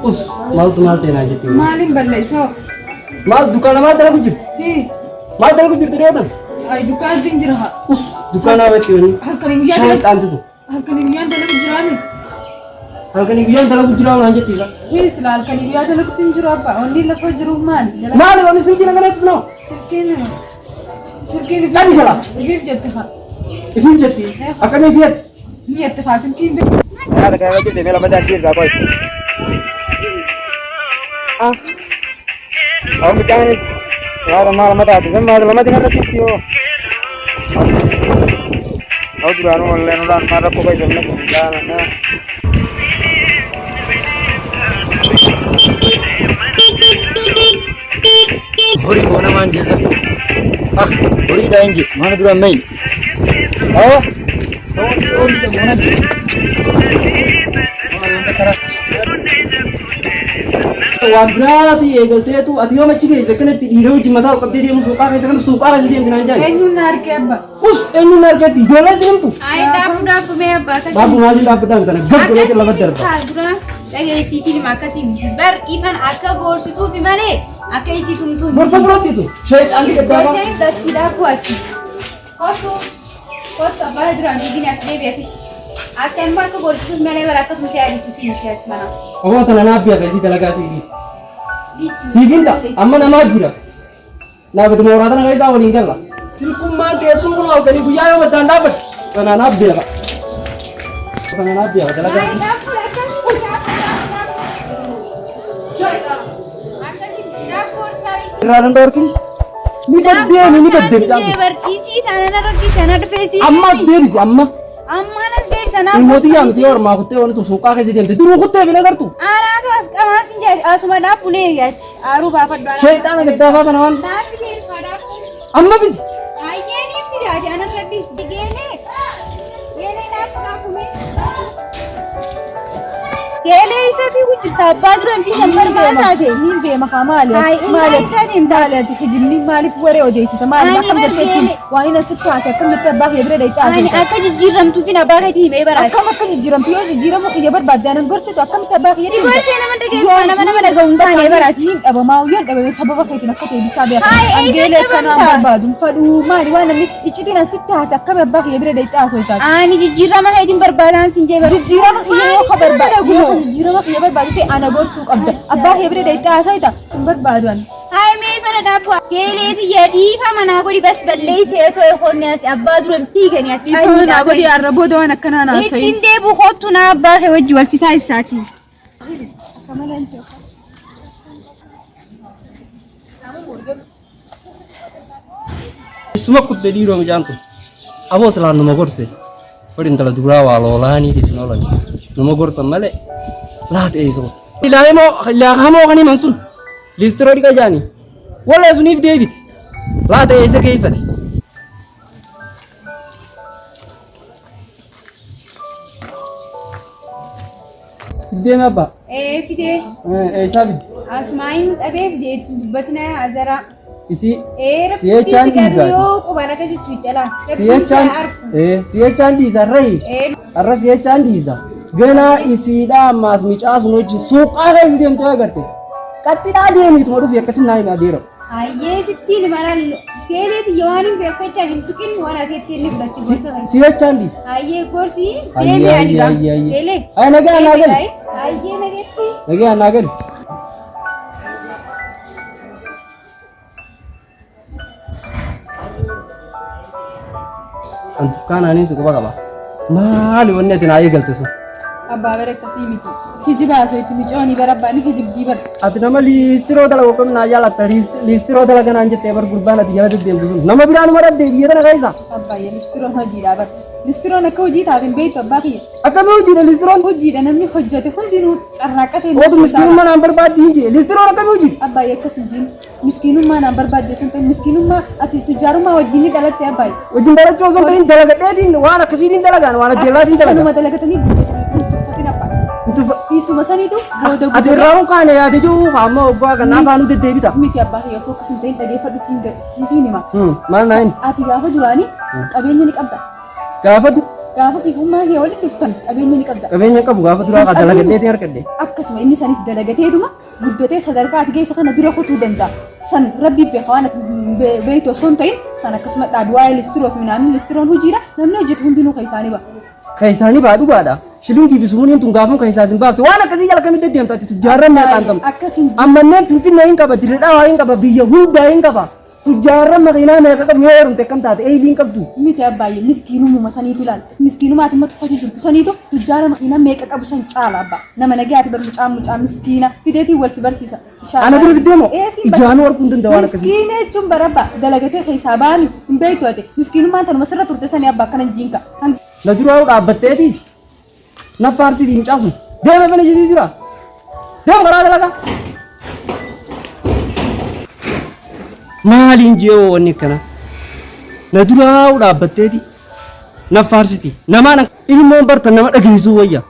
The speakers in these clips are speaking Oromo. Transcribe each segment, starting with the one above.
Us maaltu maal ta'e naan jetti. Maaliin balleessaa? Maal dukkaana maal dalagu jirtu? Hii, Maal dalagu jirtu dhiyootan? ay dukkaana hin jira haa. Us dukkaanaa irratti wani. Halkanii guyyaa Shaayii dalagu xaantitu. halkanii guyyaan dalagu jiraami. Halkanii guyyaan dalagu jiraa naan jetti isa. Hii, sila halkanii guyyaa dalagutti hin jiru abbaa. Wanni lafa jiruuf maali? Dalagu Maali wanni silkii na kanatti nama? silkiin silkiin Dhabi sala. ifiif jette haa. Ifiif jetti. Akkamii fiyatti? Ni jette haa silkiin beeku. Haala kana irratti deemee lama daandii irraa qoy. Ah. Awwa midhaan yaada maal lama taate san maal lama dina irratti itti yoo. Awwa duraanuu wallee nurraan maal rakkoo fayyadamne kun gaana. Horii goona maan jeessa. Ah horii dhaa hin jedhu mana duraan mayi. Awwa. Waan biraati eegalteetu ati yoo machi geesse akkanatti dhiira wajjin mataa ol qabdee deemu suuqaa keessa kana suuqaa keessa deemti naan jaani. Eenyuun na arge abbaa? Us eenyuun na argetti ijoolleen si himtu. Ay, dhaabbu dhaabbu mee abbaa akkasii. Dhaabbu maaliin dhaabbataa miti gab godhee lafa darba. Akkasii dura dhageessii filma akkasii miti. Bar ifan akka gorsituufi malee akka isii tumtuu miti. Gorsa fudhattitu sheexaan gaddaama. Gorsanii lakkii dhaabbu ati. Kottu kottu abbaa duraan fiigini as deebi atis. Akka immoo akka gorsituuf malee bara akka tumtee adiituufi miti ati mana. Obbo tana naaf bi'a keessi dalagaa siif. Siif hin ta'a amma namaa jira. Laafati mooraa tana keessaa waliin galla. Silkummaan teessuma kun halkanii guyyaa yoo maddaan dhaabbatti. Tana naaf bi'a. Tana naaf bi'a dalagaa. Ay, dhaabbu akkasii. Akkasii dhaabbu gorsaa isii. Irraa danda'u Ni baddeemi ni baddeemi caaltu. Barkiisii taanaan irra dhiisee dhufee sii. Amma as deebisi amma. Ammaan as deebisa naaf. Ilmootii yaa miti ormaa kuttee wanti suuqaa keessa deemte duruu kuttee fi nagartu. Aaraatu as qamaa sin jedhe asuma dhaabbu nee yaati. Aaruu baafadhu. Sheexaana gaddaafaa kana waan Naaf deebisa dhaabbu. amma fidi. Ayyee ni fidaati anarra dhiisi. Geelee. Geelee dhaabbu dhaabbu mee. Geelee isa fiigu jirta abbaa dura hin fiigan bar maal taate? Niin deema haa maali Ay, ati? Maali inni ati? isaa deemta. Maali ati kijibni maaliif waree odeessita? Maali Ani akkam bar jettee ittiin geelee- waan inni asitti haase akkam jettee abbaa kiyya bira dheeyxaa Ani haasofta? akka jijjiiramtuufin abbaa keetii himee baraati. Akkam akka jijjiiramtu yoo jijjiiramu kiyya barbaadde anan gorsitu akkamitti abbaa kiyya Si gorsee nama dhageessu nama nama dhaga'u hin taane baraati. Niin dhabamaa yoo dhabame sababa keetiin akka ta'e bichaa beeka. Haay, An eessa geelee akkanaa dhabamta? barbaadu hin fadhuu maali waan namni iccitiin an sitti haase akkami abbaa kiyya bira dheeyxaa haasofta? Ani jijjiirama keetiin barbaadaan sin jee bara. Jijjiirama kiyya yoo ka barbaadu yoo barbaadu. jijjiirama kiyya barbaadu ta'e ana gorsuu qabda. Abbaa kiyya bira dheeyxaa haasofta hin barbaadu ani. Haay mee fara dhaabbu. Geeleeti jedhiifa manaa godhi bas balleessee otoo eekoonni as abbaa dura hin fiigani ati. Dhiifama naa godhi har'a booda waan akkanaa naa haasa'in. Ittiin deebi'u kottu naa abbaa kee wajji wal si taasisaati. Isuma kutte dhiiroo mucaan tun. Aboo silaan numa gorse. Bari intala duraa waa loolaanii dhiisin oolan. Numa gorsan malee laata eessoo. Ilaahimoo ilaahamoo kan himan sun liistiroo dhiqa jaanii. Wallee suniif deebite. Laata eessa geeffate. Fiddee abbaa. Ee fidee Eessaa fidde? asmaayin dhabee fidee ittiin dubbatina azaraa. Isii Ee rabbi Si'echaan si garuu dhiisaati. yoo qubaan akkasitti wiccalaa. Rabbi si si'echaan argu. si'echaan dhiisa re'ee. Ee Har'a si'echaan dhiisa. Ganaa isiidhaa ammaas micaa sun hojii suuqaa keessa deemtee agarte. Qaxxidhaa deemiituma dhufi akkasin naa hin adeera. Hayyee sittiin himanaan geeleeti yoo waan hin beekfechaa hin tuqin waan aseetti illee fudhatti gorsa sana. Si'echaan dhiisa. Hayyee gorsi Hayyee, deemi ani hayyee, gaa. hayyee, hayyee. Geelee. Ay, nagaa, naa gali. Hayyee nageetti. Nagaa naa gali. An dukkaanaaniin si quba qaba. Maali wanni ati naa eegalte sun? Abbaa bara akkasii miti. Kijiba haasoo itti micoonii bara abbaan kijibdii bara. Ati nama liistiroo dalagu kam naa jaalatta liistiroo dalaga naan jettee bar gurbaan ati jala deddeemtu sun nama biraa numa dhabdee biyya tana keessa. Abbaa listiroon hojiidha bara. Listiroon akka hojii taate hin beektu abbaa kiyya. Akkamii hojiidha listiroon? Hojiidha namni hojjete hundinuu carraaqatee. Ootu miskiinummaa naan barbaaddi hin jee listiroon akkamii hojiidha? Abbaa akkas hin jiin. Miskiinummaa naan barbaadde sun ta'e miskiinummaa ati tujjaarummaa wajjin ni dhalatte abbaa. Wajjin barachuu osoo hin ta'in dalagadheetiin waan akkasiitiin dalagaan waan ajjeellaatiin Kanuma dalagaa. dalagatanii guddisanii tuffatin abbaa. Dhiisuma saniitu booda Ati irraa hun kaane yaate jiru amma waggaa kana afaanuu deddeebita. Miti abbaa kiyya osoo akkas hin ta'in dhageeffadhu siifin hima. Maal naa himti? Ati gaafa duraanii qabeenya ni qabda. Gaafa Gaafa siif ummaan kee walitti dhuftan qabeenya ni qabda. Qabeenya qabu gaafa duraa Hin dalagadheetiin harkadhe. Akkasuma inni sanis dalagateetuma guddatee sadarkaa ati geessa kana dura kutuu danda'a. San rabbi beeka waan ati beektu osoo hin ta'in san akkasuma dhaabi waa'ee listiroo fi minaamin listiroon hojiidha namni hojjetu hundinuu kan isaanii ba'a. Kan isaanii baa dhugaadha. Shilingii fi sumuuniin tun gaafuma kan isaas hin baafte waan akkasii jala kamitti deemta ati tujjaarran meeqaan ta'u. Akkas hin jiru. Ammanneen Finfinnee hin qaba, Dirredhaawaa hin qaba, biyya hundaa hin qaba. Tujjaarran makiinaa meeqa qabu yoo heerumte akkam taate eeyilii hin qabdu. Miti abbaayye miskiinumuma saniitu laal. Miskiinumaa ati tuffachuu jirtu saniitu tujjaara makiinaa meeqa qabu san caala abbaa. Nama nagayaati bar mucaa mucaa miskiina fideetiin wal si barsiisa. Ana bira fiddee moo? Ijaanuu arguu hin danda'u waan akkasii. Miskiina jechuun bara abbaa dalagatee keessaa baami hin beektu ati. Miskiinummaan tanuma sirra turte sanii abbaa akkana jiinka. Na duraa dhaabbatteeti. Na faarsitii mucaa sun. Deema fana jedhii jira. Deema karaa dalagaa. Maaliin ji'oo wanni akkana? Na duraa dhaabbatteeti. Na faarsiti. Namaan ilmoon bartan nama dhageessuu wayya.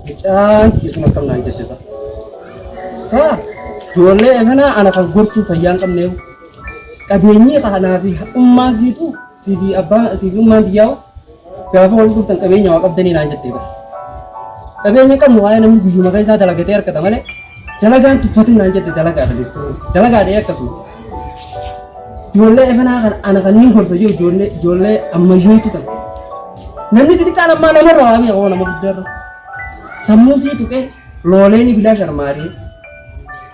Mucaan kiyya sun akkam naan jette sa. Saa ijoollee kanaa ana kan gorsuu fayyaa hin qabneewu. Qabeenyi kanaa fi ummaan siitu sii fi abbaa sii fi ummaan kiyyaa'u gaafa wal dhuftan qabeenya waa qabdanii naan jettee bara. Qabeenya qabnu waa'ee namni guyyuma keessaa dalagatee argata malee dalagaan tuffatin naan jette dalagaadha jechuudha. Dalagaadha akkasuma. Ijoollee efanaa kan ana kanneen gorsa jiru ijoollee ijoollee ammayyootu tan. Namni xixiqqaan ammaa namarra waa beeku nama guddaarra. Sammuu sii tuqee loolee ni bilaa sharmaaree.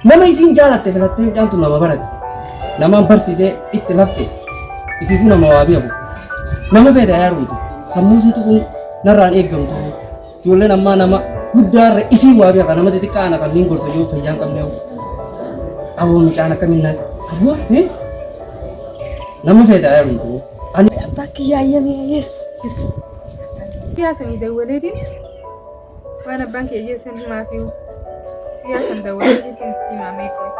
Nama isiin jaalatte filattee mucaan tun nama barate. Namaan barsiisee itti laffe. Ifiifuu nama waa beeku. Nama fedha yaarumtu. Sammuu sii tuquun narraan eeggamtu. Ijoolleen ammaa nama guddaarra isiin waa beeka nama xixiqqaa ana kanneen gorsa jiru fayyaa hin qabne. Aboo mucaan akkamiin naas. Aboo nama fedha yaarumtu. Ani Abbaa kiyyaa ayyamee yes yes. Guyyaa sanii dawwaleetiin waan abbaan kee geessan himaafiyu. Guyyaa san dawwaleetiin itti himamee qoy.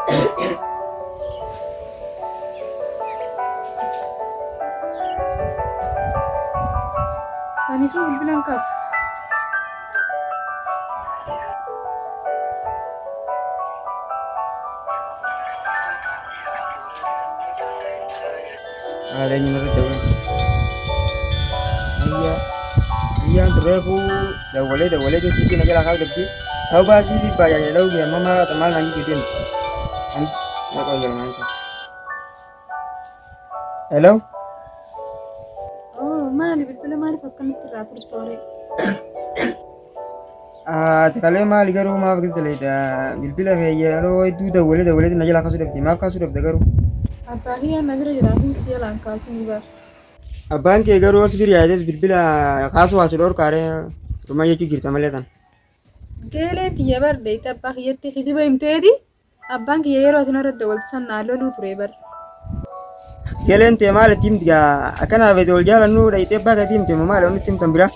Saniifuu bilbilan kaasu. Haala inni irratti dawwale. Ayyaa guyyaan reefuu dawwalee dawwalee keessi na jalaa kaa'u dhabdee sababa asii baay'ee dha'uu fi amma maal maal naan jechuu deemte. An maqaa jalmaan keessa. Hello. Oo maali bilbila maaliif akkamitti irraa turte horee? Ati kalee maali garuu maaf akkas daleedha bilbila kee yeroo hedduu dawwalee dawwalee na jalaa kaasuu dhabde maaf kaasuu dhabde garuu. Abbaa kiyyaa na bira jiraatin si jalaan kaasinii bar. Abbaan kee garuu os bira yaadees bilbila kaasuu haasuu dhorkaaree dhuma jechuu jirta malee tan. Geeleen tiyya bar deeyte abbaa kiyyatti kijiba himteeti abbaan kiyya yeroo isin irratti dawwaltu san naa loluu ture bar. Geleen tee maal itti himti gaa akkana feete ol jaalannuu dhayxee abbaa keetii himte moo maali wanni itti himtan biraa.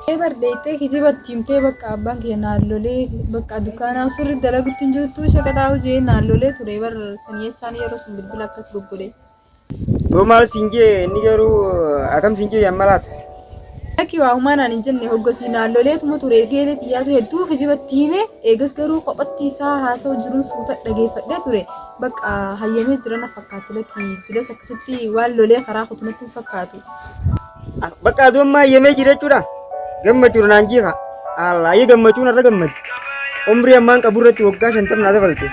Ee bar deeytee kijiba itti himtee bakka abbaan kiyya naa lolee bakka dukkaanaa sirri dalagutti hin jirtu shaqaxaa hojii naa lolee ture bar sanii jechaan yeroo sun bilbila akkas goggodhe. Too maal siin jee inni garuu akkam siin jee amma laata. Lakki waa humaa naan hin jenne hoggasii naan loleetuma ture geelee xiyyaatu hedduu kijibatti hime eegas garuu kophatti isaa haasa'u jiruun suuta dhageeffadhee ture bakka hayyamee jira na fakkaatti lakki duras akkasitti waan lolee karaa kutunatti hin fakkaatu. Bakka aduu ammaa hayyamee jira jechuudha. Gammachuudha naan jiika. Allaayii gammachuun har'a gammadi. Umrii ammaan qabu irratti waggaa 50 naa dabalte.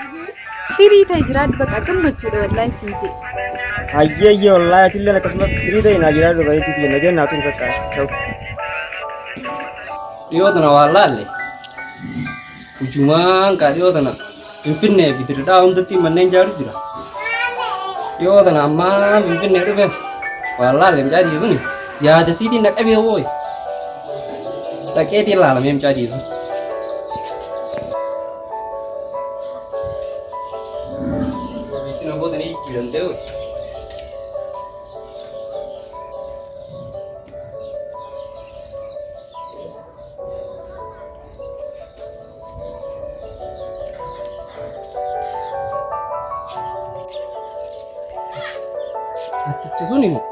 Firii ta'e jiraadhu bakka gammachuudha wallaahi siin jee. Hayyee hayyee wallaahi atillee akkasuma firii ta'e naa jiraadhu bareedduu tiyya nageen naa turi bakka. Ta'u. Dhiyoo tana waan laalle hujumaan kaa dhiyoo tana Finfinnee fi Dirredhaa hundatti manneen jaaru jira. Dhiyoo tana ammaa Finfinnee dhufes waan laalle mucaa suni yaada siitiin na qabee wooyi. Dhaqeetiin laalamee mucaa sun. Wabiitti namoota ni jijjiiramtee wooyi. Hattichi sun immoo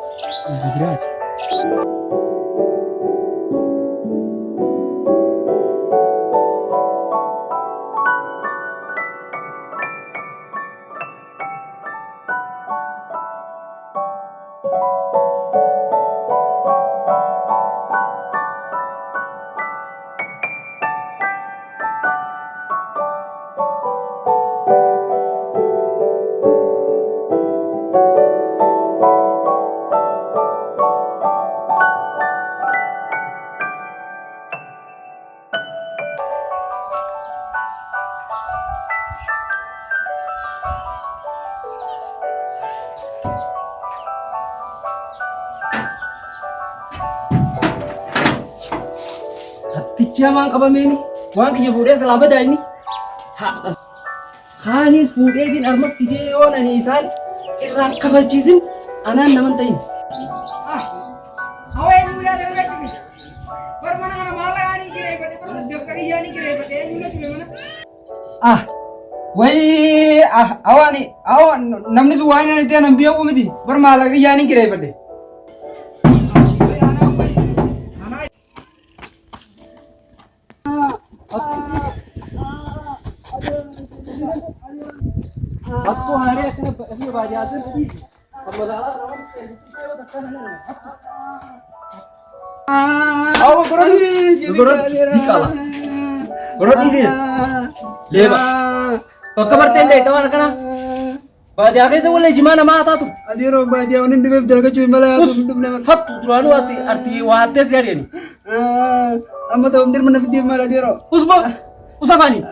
dhiira biraati. Guddichi hamaan qabameemi waan kiyya fuudhee silaa badaa inni. Kaanis fuudheetiin arma fidee yoon ani isaan irraan kafalchiisin anaan naman ta'in. Hawaa eenyu ulaa dalagaa ture? Bar mana kana maallaqa ani kireeffadhe bar dafqa kiyyaa ni kireeffadhe eenyu na ture mana? Ah, wayii ah awaani awaan namni sun waan inni ta'e nan beeku miti bar maallaqa kiyyaa ni kireeffadhe. Hattuu haaree akkana ofii baadiyyaa sana dhiisi. Magaalaa kana waan keessatti akkana nama. Awa gorodhi gorodhi diqala. Gorodhi ni leeba. Bakka bartee illee ta'an akkana. Baadiyyaa keessa wallee jimaa namaa hataa turte. Adeeroo baadiyyaa waan hin dhufeef dalagachuu hin mala Us hattu duraanuu ati artii waa hattee si ari'ani. Amma ta'u dirma na fiddeef maal adeeroo. Us boo us afaaniin.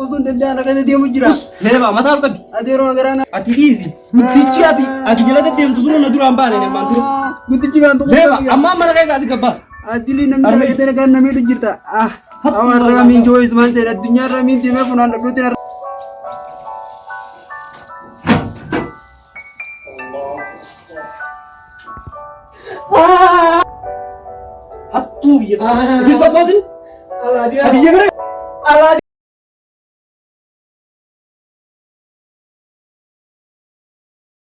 Usuun danda'an akka deemu jira. Us leeba mataa ol qabi. Adeeroo garaan Ati dhiisi. Guddichi ati ati jala deddeemtu sun na duraan baane namaan ture. Guddichi waan tokko. Leeba ammaa mana keessa asi gabbaasa. Adilii namni dalagatee nagaan namiitu jirta. Ah, awaan raamiin jooyis maan seena addunyaa raamiin deemee funaan dhadhuutiin Hattuu biyya. Isin sossoosin. Biyya bira.